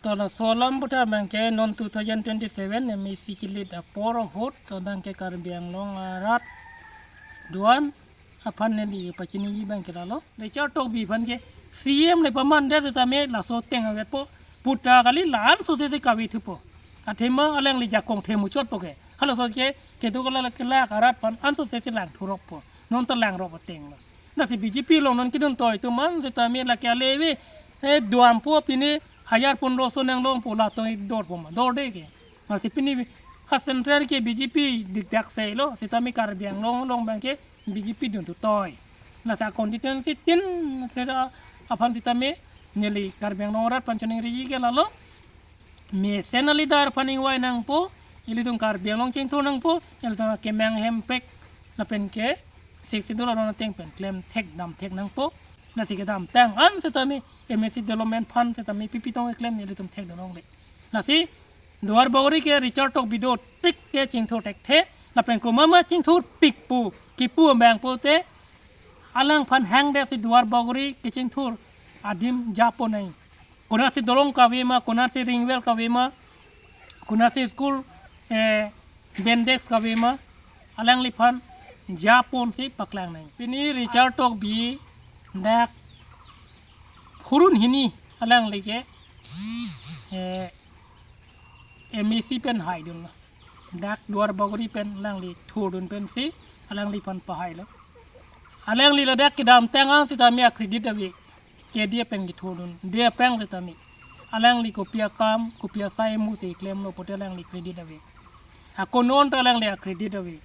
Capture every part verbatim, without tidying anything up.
To laso alam puta abangke non two thousand twenty-seven M A C kilit apor ahut abangke Karbi Anglong arat do-an aphan neli pachiniji abangke lalo. Richard Tokbi aphan ke C M le paman det setame laso ateng avetpo puta kali, la-an sose se kave thupo. Athema alangli jakong themu chotpo ke. Halaso ke kedo kala kelak arat aphan ansose se lang thurokpo. Non ta langrok ateng lo. Lasi B J P along non kedun toi atum an setame lake ale ave, eh, do-an pu pini hajar pondroso nanglongpo, la tong-ik dorpo ma, dorde ke. Lasi pini ha central ke B J P dikdak se lo, setame Karbi Anglong along abangke B J P dun tu toi. Lasi constituency tin sera aphan setame neli Karbi Anglong arat aphan choningri ke lalo. Mesen a leader aphan ingvai nangpo, ilitum Karbi Anglong chingthur nangpo, ilitum kemang hempek lapen ke Sixth Schedule aron ateng pen klem thek dam thek nangpo. Lasi kedamtang an setame M A C development fund setame pipi tong keklem nelitum thek dam longle. Lasi Duar Bagori ke Richard Tokbi do tik ke chingthur thekthe, lapen komat ma chingthurpik pu kipu abang pute alangphan hangdet si Duar Bagori kechingthur adim japo nai. Konatsi dolong kave ma, konatsi ring well kave ma, konatsi school, eh, bendex kave ma, alangliphan japonsi paklang nai. Pini Richard Tokbi dak phurun hini alangli ke, eh, M A C pen haidun lo. Dak Duar Bagori pen alangli thurdun pensi alangliphan pahailo. Alangli ladak kedamtang an setame a-credit ave. K D A pen kethurdun, D A pen setame. Alangli kopi akam, kopi asai musi klemlo pute alangli credit ave. Ako non ta alangli a-credit ave.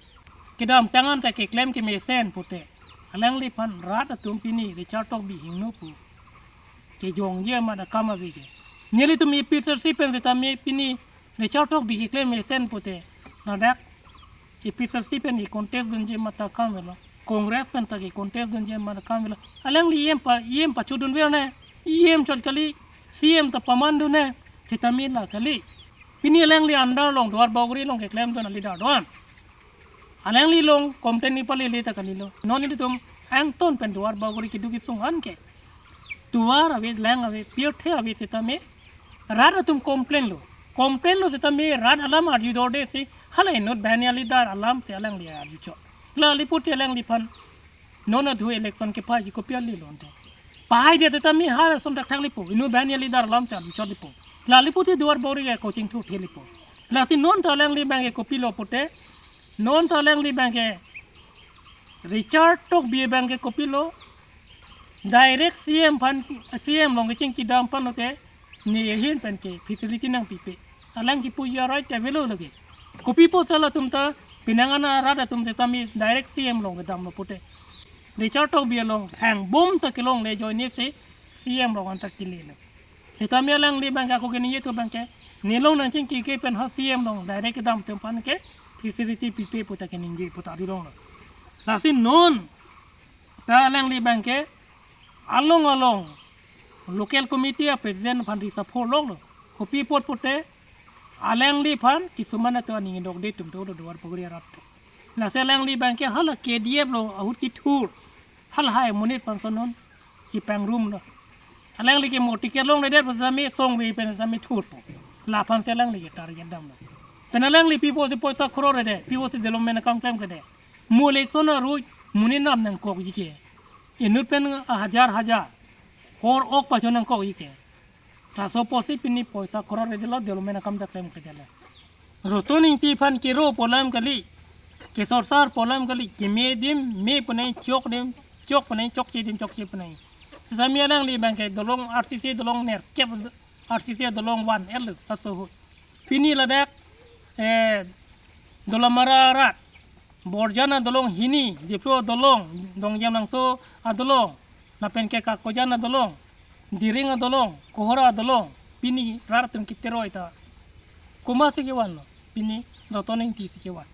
Kedamtang an ta keklem kemesen pute alangliphan rat atum pini Richard Tokbi hingno pu kejongje amat akam ave ke. Nelitum A P H L C pen setame pini Richard Tokbi keklem mesen pute ladak A P H L C pen ke-contest dunji amat akam avelo. Congress pen ta ke-contest dunji amat akam avelo. Alangli E M pa, E M pachodun ver ne, E M chot kali, C M ta pamandun ne, setame la kali. Pini alangli under along Duar Bagori along keklemdun a-leader do-an. Alangli along complain ipale le ta kalilo. Non ilitum angton pen Duar Bagori keduk kesung an ke tovar ave, lang ave, pirthe ave setame rat atum complain lo. Complain lo setame rat alam arju dorde si hala inut banyak leader alam si alangli arju chot. La ali pute alangliphan non adhu election kepaiji kopi ale lo ante. Pahai dia setame hala som thakthak lipo. Inut banyak leader alam si arju chot lipo. La ali pute Duar Bagori ke kochingthur the lipo. Lasi non ta alangli abang ke kopilo pute. Non ta alangli abang ke Richard Tokbi abang ke kopilo. Direct C M aphan, C M along kechingki dam aphan lo ke ne ahin pen ke facility nangpipe. Alang kipuji a-right ke avelo lake. Kopi apotsi latum ta penang an arat atum setame direct C M along kedamlo pute. Richard Tokbi along hangbom ta kelongle ajoine si C M along anta kelelo. Setame alangli abang ke ako keningje thu abang ke nelong nangchingki ke pen ha C M along direct kedam atum aphan ke facility pipe puta keningje puta rilonglo. Lasi non ta alangli abang ke along along local committee a-president aphan reshuffle loklo. Kopi apot pute alangliphan kisuman ato aning dokde atum to Duar Bagori arat to. Lasi alangli abang ke hala K D F along ahut kethur. Hala hai monit pansonon chipangrum lo. Alangli ke mo ticket longledet pu setame songve pen setame thurpo. Laphan si alangli ke target damlo. Pen alangli pi apotsi poisa crore de, pi apotsi development akam klemkledet. Mo election aruj monit nap nangkokji ke. Inut pen hajar hajar hor ok pacho nangkokji ke. Laso apotsi pini poisa crore de lo development akam ta klemkledetlo. Roton Ingti aphan kero pu alam kali, kesorsar pu alam kali, keme adim me pu nai, chok adim chok pu nai, chokche adim chokche pu nai. Setame alangli abang ke dolong R C C dolong nerkep, R C C dolong van el laso ahut. Pini ladak, eh, Dolamara arat, Borjan adolong hini, Diphu adolong, Dongjamlangso adolong, lapen ke Kakojan adolong, Diring adolong, Kohora adolong, pini rat atum kiteroi ta komatsi kevanlo, pini Roton Ingti si kevan.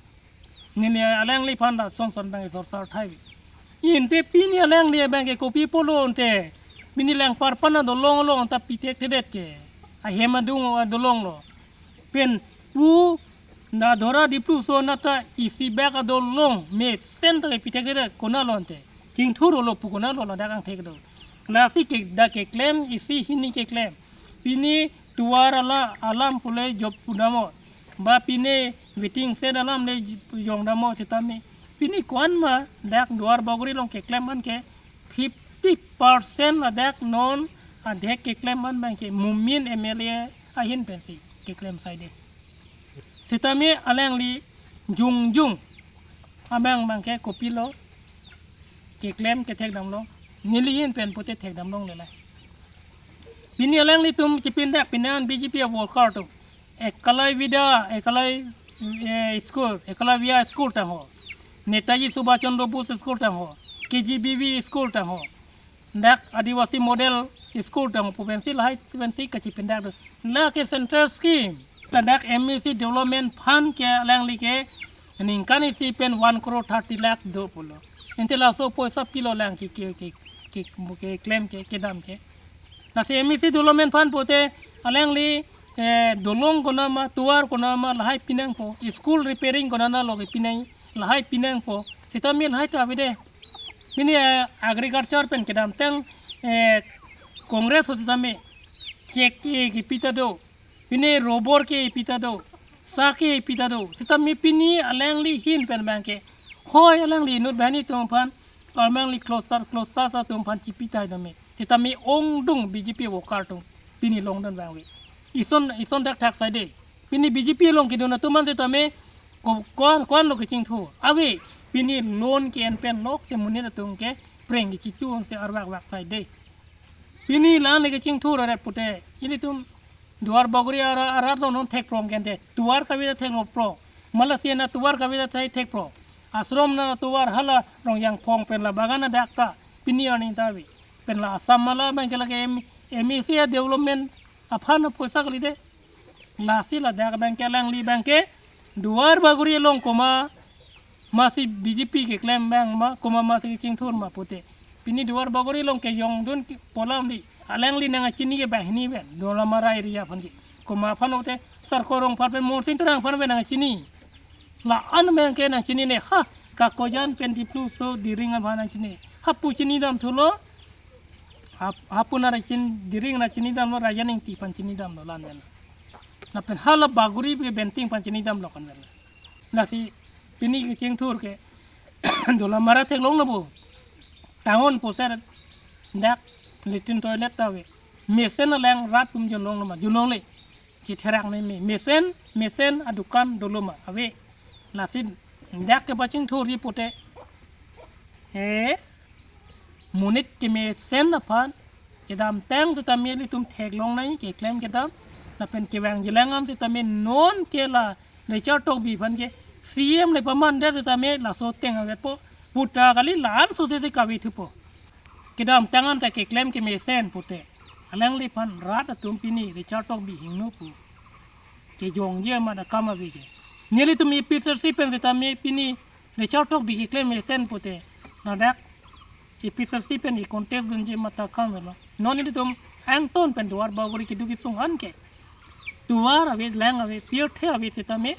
Neli alangliphan ta sonson abang sorsar thai. Inte pini alangli abang ke kopi pulo ante, pini Langparpan adolong along ta pithekthe det ke. Ahem adung adolong lo. Pen pu na Dora Diphu ason anta isi bak adolong mesen ta kepithekthedet konat lo ante. Chingthur lo pu konat lo ladak angthek do. Lasi ke dak keklem isi hini keklem. Pini Tovar ala alam pule job pudamo, ba pine waiting shed alam le jongdamo sitame, pini ko-an ma dak Duar Bagori along keklem an ke fifty percent ladak non adhek keklem an abang ke Momin M L A ahin pensi keklem saide. Sitame alangli jongjong abang abang ke kopilo keklem kethekdamlong, neli ahin pen pute thekdamlongle la. Pini alanglitum chipindak pinan B J P a-worker atum, Ekalai Vidya, Ekalai, eh, school, Ekalai Vidya school tangho, Netaji Subhash Chandra Bose school tangho, K G B V school tangho, dak Adivasi Model School tangho pu pensi lahai pensi kachipindak do. Lake central scheme. Ladak M A C Development Fund ke alangli ke ningkan isi pen one crore thirty lakh do pulo. Ante laso poisa kopilo lang ke, ke, ke, ke, keklem ke, kedam ke. Lasi M A C Development Fund pute alangli, eh, dolong konat ma, tovar konat ma lahai pinangpo, school repairing konat lo ke pinang, lahai pinangpo. Sitame lahai ta avede. Pini, eh, agriculture pen kedamtang, eh, Congress ho sitame chek ke, kepita do. Pini rubber kepita do, sa kepita do. Sitame pini alangli ahin pen abang ke, hoi alangli inut banghini atum aphan, alangli cluster, cluster atum aphan chipita do me. Sitame ongdung B J P worker atum pini longdun abang ave. Ison, ison dak thak saide. Pini B J P along kedun atum an sitame ko-, ko-an, ko-an lo kechingthur ave. Pini loan ke-en pen lok si monit atum ke preng kechitu si arvakvak saide. Pini la-an le kechingthur aret pute, ilitum Duar Bagori ara-, arat lo non thek prong kente. Tovar kave ta thek lo pro. Malaysia na tovar kave ta thek, thek pro. Ashram na tovar hala Rongjangphong pen la bagan adak ta pini arni ta ave. Pen la Assam mala abang ke lake M-, M A C development aphan poisa kalite. Lasi ladak abang ke alangli abang ke Duar Bagori along komat masi B J P keklem abang ma, komat masi kechingthur ma pute. Pini Duar Bagori along kejongdun ke pu alam di, alangli nangkachini ke banghini pen, Dolamara area aphan ke. Komat aphan pute, Sar Kurung aphan pen, Morsing Terang aphan pen nangkachini. La-an abang ke nangchinine, ha, Kakojan pen Dipluso Diring aphan nangchini. Hapu chinidam thulo, hap-, hapu nara chin, Diring nara chinidamlo, Raja Ningti aphan chinidamlo la-an pen. Lapen hala Bagori ke Benting aphan chinidamlo ko-an pen. Lasi pini kechingthur ke Dolamara theklong lo bo. Town poser dak latrine toilet ta ave. Mesen alang rat atum jonlong lo ma, jonlongle. Chitherak meme. Mesen, mesen adukan dolo ma, ave. Lasi dak kepachingthurji pute, eh, monit kemesen aphan kedamtang sitame ilitum theklong nai keklem kedam. Lapen kevangjilang an sitame non ke la Richard Tokbi aphan ke C M le pamandet sitame laso ateng avepo. Puta kali la-an sose si kave thupo. Kedamtang an ta keklem kemesen pute, alangliphan rat atum pini Richard Tokbi hingno pu kejongji amat akam ave ke. Nelitum A P H L C pen sitame pini Richard Tokbi keklem mesen pute, ladak A P H L C pen ke-contest dunji amat akam avelo. Non nelitum angton pen Duar Bagori keduk kesung an ke tovar ave, lang ave, pirthe ave sitame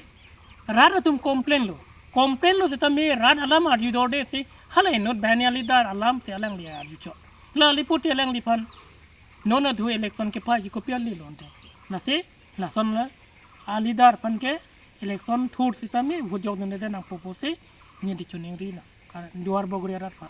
rat atum complain lo. Complain lo sitame rat alam arjudorde si hala inut banghini a-leader alam si alangli arjuchot. La ali pute alangliphan non adhu election kephaji kopi ale lo ante. Lasi lason la a-leader aphan ke election thur sitame vote jokdunde nangpo pusi neli choningri na. Ka Duar Bagori arat aphan.